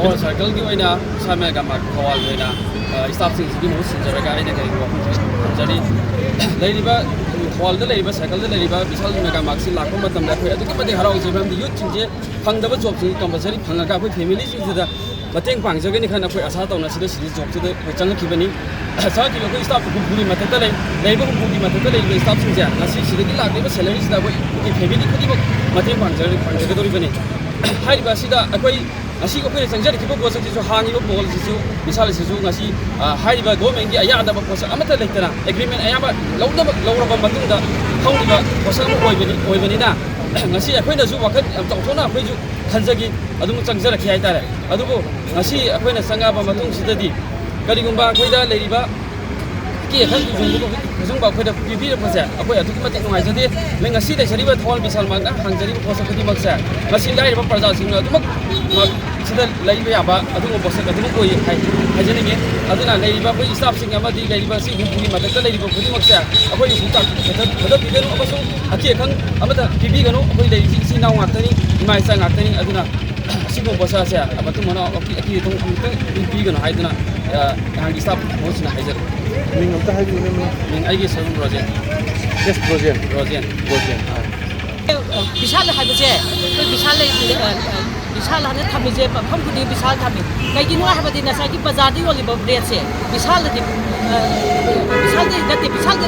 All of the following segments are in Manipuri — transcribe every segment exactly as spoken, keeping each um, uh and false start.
ꯊꯧꯕꯥꯜ ꯁꯥꯔꯀꯜꯒꯤ ꯑꯣꯏꯅ ꯏꯁꯥ ꯃꯦꯒꯥ ꯃꯥꯔꯠ ꯊꯧꯕꯥꯜꯒꯤ ꯑꯣꯏꯅ, ꯑ, ꯏꯁꯇꯥꯐꯁꯤꯡꯁꯤꯒꯤ ꯃꯍꯨꯠ ꯁꯤꯟꯖꯔꯒ ꯑꯩꯅ ꯀꯔꯤꯒꯨꯝꯕ ꯋꯥꯐꯝꯁꯦ ꯊꯝꯖꯔꯤ꯫ ꯂꯩꯔꯤꯕ, ꯊꯧꯕꯥꯜꯗ ꯂꯩꯔꯤꯕ ꯁꯥꯔꯀꯜꯗ ꯂꯩꯔꯤꯕ ꯕꯤꯁꯥꯜ ꯃꯦꯒꯥ ꯃꯥꯔꯠꯁꯤ ꯂꯥꯛꯄ ꯃꯇꯝꯗ ꯑꯩꯈꯣꯏ ꯑꯗꯨꯛꯀꯤ ꯃꯇꯤꯛ ꯍꯔꯥꯎꯖꯩ, ꯃꯔꯝꯗꯤ ꯌꯨꯠꯁꯤꯡꯁꯦ ꯐꯪꯗꯕ ꯖꯣꯕꯁꯤꯡ ꯀꯝꯄꯜꯁꯔꯤ ꯐꯪꯉꯒ ꯑꯩꯈꯣꯏ ꯐꯦꯃꯤꯂꯤꯁꯤꯡꯁꯤꯗ ꯃꯇꯦꯡ ꯄꯥꯡꯖꯒꯅꯤ ꯈꯟꯅ ꯑꯩꯈꯣꯏ ꯑꯁꯥ ꯇꯧꯅ ꯁꯤꯗ, ꯁꯤꯗ ꯖꯣꯕꯁꯤꯗ ꯑꯩꯈꯣꯏ ꯆꯪꯉꯛꯈꯤꯕꯅꯤ꯫ ꯆꯪꯉꯛꯈꯤꯕ ꯑꯩꯈꯣꯏ ꯏꯁꯇꯥꯐ ꯍꯨꯝꯐꯨꯒꯤ ꯃꯊꯛꯇ ꯂꯩ, ꯂꯩꯔꯤꯕ ꯍꯨꯝꯐꯨꯒꯤ ꯃꯊꯛꯇ ꯂꯩꯔꯤꯕ ꯏꯁꯇꯥꯐꯁꯤꯡꯁꯦ ꯉꯁꯤ ꯁꯤꯗꯒꯤ ꯂꯥꯛꯂꯤꯕ ꯁꯦꯂꯔꯤꯁꯤꯗ ꯑꯩꯈꯣꯏ, ꯑꯩꯈꯣꯏ ꯐꯦꯃꯤꯂꯤ ꯈꯨꯗꯤꯡꯃꯛ ꯃꯇꯦꯡ ꯄꯥꯡꯖ-, ꯄꯥꯡꯖꯒꯗꯧꯔꯤꯕꯅꯤ꯫ ꯍꯥꯏꯔꯤꯕ ꯑꯁꯤꯗ ꯑꯩꯈꯣꯏ ꯉꯁꯤ ꯑꯩꯈꯣꯏꯅ ꯆꯪꯖꯔꯛꯈꯤꯕ ꯄꯣꯠꯁꯛꯁꯤꯁꯨ, ꯍꯥꯡꯉꯤꯕ ꯃꯣꯜꯁꯤꯁꯨ, ꯕꯤꯁꯥꯜꯁꯤꯁꯨ ꯉꯁꯤ, ꯑ, ꯍꯥꯏꯔꯤꯕ ꯒꯣꯔꯃꯦꯟꯒꯤ ꯑꯌꯥꯗꯕ ꯄꯣꯠꯁꯛ ꯑꯃꯠꯇ ꯂꯩꯇꯅ ꯑꯦꯒ꯭ꯔꯤꯃꯦꯟ ꯑꯌꯥꯝꯕ ꯂꯧꯅꯕ, ꯂꯧꯔꯕ ꯃꯇꯨꯡꯗ ꯐꯝꯂꯤꯕ ꯄꯣꯠꯁꯛ ꯑꯃ ꯑꯣꯏꯕꯅꯤ, ꯑꯣꯏꯕꯅꯤꯅ ꯉꯁꯤ ꯑꯩꯈꯣꯏꯅꯁꯨ ꯋꯥꯈꯜ ꯌꯥꯝ ꯆꯥꯎꯊꯣꯛꯅ ꯑꯩꯈꯣꯏꯁꯨ ꯈꯟꯖꯈꯤ, ꯑꯗꯨꯝ ꯆꯪꯖꯔꯛꯈꯤ ꯍꯥꯏꯇꯥꯔꯦ꯫ ꯑꯗꯨꯕꯨ ꯉꯁꯤ ꯑꯩꯈꯣꯏꯅ ꯆꯪꯉꯛꯑꯕ ꯃꯇꯨꯡꯁꯤꯗꯗꯤ ꯀꯔꯤꯒꯨꯝꯕ ꯑꯩꯈꯣꯏꯗ ꯂꯩꯔꯤꯕ ꯑꯀꯤ ꯑꯈꯪ ꯈꯨꯖꯨꯡꯕ, ꯈꯨꯖꯨꯡꯕ ꯑꯩꯈꯣꯏꯗ ꯄꯤꯕꯤꯔꯛꯄꯁꯦ ꯑꯩꯈꯣꯏ ꯑꯗꯨꯛꯀꯤ ꯃꯇꯤꯛ ꯅꯨꯡꯉꯥꯏꯖꯗꯦ꯫ ꯑꯗꯩ ꯉꯁꯤ ꯂꯩꯖꯔꯤꯕ ꯊꯧꯕꯥꯜ ꯕꯤꯁꯥꯜ ꯃꯥꯔꯠꯅ ꯍꯥꯡꯖꯔꯤꯕ ꯄꯣꯠꯁꯛ ꯈꯨꯗꯤꯡꯃꯛꯁꯦ ꯉꯁꯤ ꯂꯥꯏꯔꯕ ꯄ꯭ꯔꯖꯥꯁꯤꯡꯅ ꯑꯗꯨꯃꯛ ꯃꯥꯔꯠꯁꯤꯗ ꯂꯩꯕ ꯌꯥꯕ ꯑꯗꯨꯒꯨꯝꯕ ꯄꯣꯠꯁꯛ ꯑꯗꯨꯃꯛ ꯑꯣꯏ ꯍꯥꯏ-, ꯍꯥꯏꯖꯅꯤꯡꯉꯤ꯫ ꯑꯗꯨꯅ ꯂꯩꯔꯤꯕ ꯑꯩꯈꯣꯏ ꯏꯁꯇꯥꯐꯁꯤꯡ ꯑꯃꯗꯤ ꯂꯩꯔꯤꯕ ꯁꯤ ꯍꯨꯝꯐꯨꯒꯤ ꯃꯊꯛꯇ ꯂꯩꯔꯤꯕ ꯈꯨꯗꯤꯡꯃꯛꯁꯦ ꯑꯩꯈꯣꯏꯒꯤ ꯄꯨꯛꯇꯥꯛ ꯐꯖ-, ꯐꯖꯕꯤꯒꯅꯨ ꯑꯃꯁꯨꯡ ꯑꯀꯤ ꯑꯈꯪ ꯑꯃꯠꯇ ꯄꯤꯕꯤꯒꯅꯨ꯫ ꯑꯩꯈꯣꯏ ꯂꯩꯔꯤꯁꯤ ꯏꯆꯤꯟ ꯏꯅꯥꯎ ꯉꯥꯛꯇꯅꯤ, ꯏꯃꯥ ꯏꯆꯥ ꯉꯥꯛꯇꯅꯤ꯫ ꯑꯗꯨꯅ ꯑꯁꯤꯒꯨꯝꯕ ꯄꯣꯠꯁꯛꯁꯦ ꯃꯇꯨꯡ ꯃꯅꯥꯎ ꯑꯀꯤ-, ꯑꯀꯤ ꯑꯈꯪ ꯑꯃꯨꯛꯇꯪ ꯄꯤꯕꯤꯒꯅꯨ ꯍꯥꯏꯗꯨꯅ, ꯑ, ꯑꯩꯍꯥꯛꯀꯤ ꯏꯁꯇꯥꯐ ꯃꯍꯨꯠꯁꯤꯅ ꯍꯥꯏꯖꯔꯤ꯫ ꯃꯤꯡ ꯑꯝꯇ ꯍꯥꯏꯕꯤꯌꯨꯅꯦ, ꯃꯤꯡ? ꯃꯤꯡ ꯑꯩꯒꯤ ꯁꯔꯨꯡ ꯔꯣꯖꯦꯟ꯫ ꯑꯦꯁ ꯔꯣꯖꯦꯟ? ꯔꯣꯖꯦꯟ꯫ ꯔꯣꯖꯦꯟ꯫ ꯑ, ꯕꯤꯁꯥꯜ ꯍꯥꯏꯕꯁꯦ ꯑꯩꯈꯣꯏ ꯕꯤꯁꯥꯜ ꯂꯩ, ꯑ, ꯑ, ꯕꯤꯁꯥꯜ ꯍꯥꯏꯅ ꯊꯝꯃꯤꯁꯦ ꯃꯐꯝ ꯈꯨꯗꯤꯡ ꯕꯤꯁꯥꯜ ꯊꯝꯃꯤ꯫ ꯀꯩꯒꯤꯅꯣ ꯍꯥꯏꯕꯗꯤ ꯉꯁꯥꯏꯒꯤ ꯕꯖꯥꯔꯗ ꯌꯣꯜꯂꯤꯕ ꯔꯦꯠꯁꯦ ꯕꯤꯁꯥꯜꯗꯗꯤ, ꯑ, ꯕꯤꯁꯥꯜꯗ ꯅꯠꯇꯦ, ꯕꯤꯁꯥꯜꯗ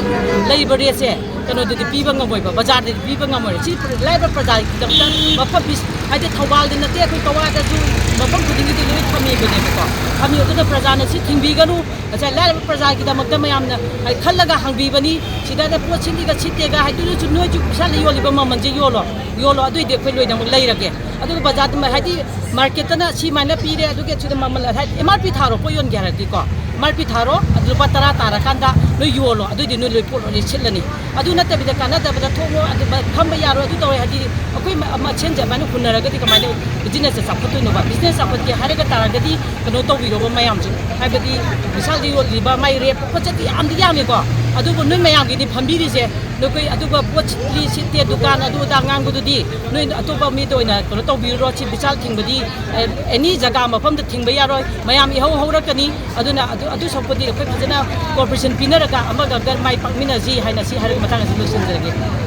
ꯂꯩꯔꯤꯕ ꯔꯦꯠꯁꯦ ꯀꯩꯅꯣꯗꯗꯤ ꯄꯤꯕ ꯉꯝꯃꯣꯏꯕ, ꯕꯖꯥꯔꯗꯗꯤ ꯄꯤꯕ ꯉꯝꯃꯣꯏ꯫ ꯁꯤ ꯂꯥꯏꯔꯕ ꯄ꯭ꯔꯖꯥꯒꯤꯗꯃꯛꯇ ꯃꯐꯝ ꯄꯤꯁ-, ꯍꯥꯏꯗꯤ ꯊꯧꯕꯥꯜꯗ ꯅꯠꯇꯦ, ꯑꯩꯈꯣꯏ ꯀꯛꯋꯥꯗꯁꯨ ꯃꯐꯝ ꯈꯨꯗꯤꯡꯒꯤꯗꯤ ꯂꯣꯏ ꯊꯝꯃꯤꯕꯅꯦꯕꯀꯣ꯫ ꯊꯝꯃꯤ ꯑꯗꯨꯅ ꯄ꯭ꯔꯖꯥꯅ ꯁꯤ ꯊꯤꯡꯕꯤꯒꯅꯨ꯫ ꯉꯁꯥꯏ ꯂꯥꯏꯔꯕ ꯄ꯭ꯔꯖꯥꯒꯤꯗꯃꯛꯇ ꯃꯌꯥꯝꯅ ꯍꯥꯏ ꯈꯜꯂꯒ ꯍꯥꯡꯕꯤꯕꯅꯤ꯫ ꯁꯤꯗ ꯄꯣꯠ ꯁꯤꯠꯂꯤꯒ ꯁꯤꯠꯇꯦꯒ ꯍꯥꯏꯗꯨꯅꯁꯨ ꯅꯣꯏꯁꯨ ꯏꯁꯥꯅ ꯌꯣꯜꯂꯤꯕ ꯃꯃꯜꯁꯦ ꯌꯣꯜꯂꯣ, ꯌꯣꯜꯂꯣ, ꯑꯗꯨꯏꯗꯤ ꯑꯩꯈꯣꯏ ꯂꯣꯏꯅꯃꯛ ꯂꯩꯔꯒꯦ꯫ ꯑꯗꯨꯒ ꯕꯖꯥꯔꯗ ꯍꯥꯏꯗꯤ ꯃꯥꯔꯀꯦꯠꯇꯅ ꯁꯤ ꯃꯥꯏꯅ ꯄꯤꯔꯦ, ꯑꯗꯨꯒꯤ ꯁꯤꯗ ꯃꯃꯜ ꯍꯥꯏꯗꯤ ꯑꯦꯝ ꯑꯥꯔ ꯄꯤ ꯊꯥꯔꯣ, ꯄꯣꯠ ꯌꯣꯟꯒꯦ ꯍꯥꯏꯔꯗꯤꯀꯣ, ꯑꯦꯝ ꯑꯥꯔ ꯄꯤ ꯊꯥꯔꯣ, ꯑꯗꯨ ꯂꯨꯄꯥ ꯇꯔꯥ ꯇꯥꯔꯀꯥꯟꯗ ꯅꯣꯏ ꯌꯣꯜꯂꯣ, ꯑꯗꯨꯏꯗꯤ ꯅꯣꯏ ꯂꯣꯏ ꯄꯣꯠ ꯂꯣꯏ ꯁꯤꯠꯂꯅꯤ꯫ ꯑꯗꯨ ꯅꯠꯇꯕꯤꯗ ꯀꯥꯟꯅꯗꯕꯗ ꯊꯣꯛꯑꯣ, ꯑꯗꯨ ꯐꯝꯕ ꯌꯥꯔꯣꯏ, ꯑꯗꯨ ꯇꯧꯔꯦ ꯍꯥꯏꯗꯤ ꯑꯩꯈꯣꯏ ꯃ-, ꯃꯁꯦꯟꯁꯦ ꯑꯗꯨꯃꯥꯏꯅ ꯍꯨꯟꯅꯔ ꯇꯥꯔꯒꯗꯤ ꯀꯃꯥꯏꯅ ꯕꯤꯖꯤꯅꯦꯁꯁꯦ ꯆꯥꯎꯈꯠꯇꯣꯏꯅꯣꯕ? ꯕꯤꯖꯤꯅꯦꯁ ꯆꯥꯎꯈꯠꯀꯦ ꯍꯥꯏꯔꯒ ꯇꯥꯔꯒꯗꯤ ꯀꯩꯅꯣ ꯇꯧꯕꯤꯔꯣꯕ ꯃꯌꯥꯝꯁꯨ, ꯍꯥꯏꯕꯗꯤ ꯕꯤꯁꯥꯜꯗ ꯌꯣꯜꯂꯤꯕ ꯃꯥꯏ ꯔꯦꯞ ꯄꯣꯠ ꯆꯩꯗꯤ ꯌꯥꯝꯗꯤ ꯌꯥꯝꯃꯤꯀꯣ, ꯑꯗꯨꯕꯨ ꯅꯣꯏ ꯃꯌꯥꯝꯒꯤꯗꯤ ꯐꯝꯕꯤꯔꯤꯁꯦ, ꯅꯈꯣꯏ ꯑꯗꯨꯒ ꯄꯣꯠ ꯁꯤꯠꯂꯤ ꯁꯤꯠꯇꯦ, ꯗꯨꯀꯥꯟ ꯑꯗꯨ ꯑꯗꯥ ꯉꯥꯡꯕꯗꯨꯗꯤ ꯅꯣꯏ ꯑꯇꯣꯞꯄ ꯃꯤꯗ ꯑꯣꯏꯅ ꯀꯩꯅꯣ ꯇꯧꯕꯤꯔꯨꯔꯣ꯫ ꯁꯤ ꯕꯤꯁꯥꯜ ꯊꯤꯡꯕꯗꯤ ꯑꯦꯅꯤ ꯖꯒꯥ ꯃꯐꯝꯗ ꯊꯤꯡꯕ ꯌꯥꯔꯣꯏ, ꯃꯌꯥꯝ ꯏꯍꯧ ꯍꯧꯔꯛꯀꯅꯤ꯫ ꯑꯗꯨꯅ ꯑꯗꯨ ꯑꯗꯨ ꯁꯔꯨꯛꯄꯨꯗꯤ ꯑꯩꯈꯣꯏ ꯐꯖꯅ ꯀꯣꯑꯣꯄꯔꯦꯁꯟ ꯄꯤꯅꯔꯒ ꯑꯃꯒ ꯑꯃꯒ ꯃꯥꯏ ꯄꯥꯛꯃꯤꯟꯅꯁꯤ ꯍꯥꯏꯅ ꯁꯤ ꯍꯥꯏꯔꯒ ꯃꯇꯥꯡ ꯑꯁꯤ ꯂꯣꯏꯁꯤꯟꯖꯔꯒꯦ꯫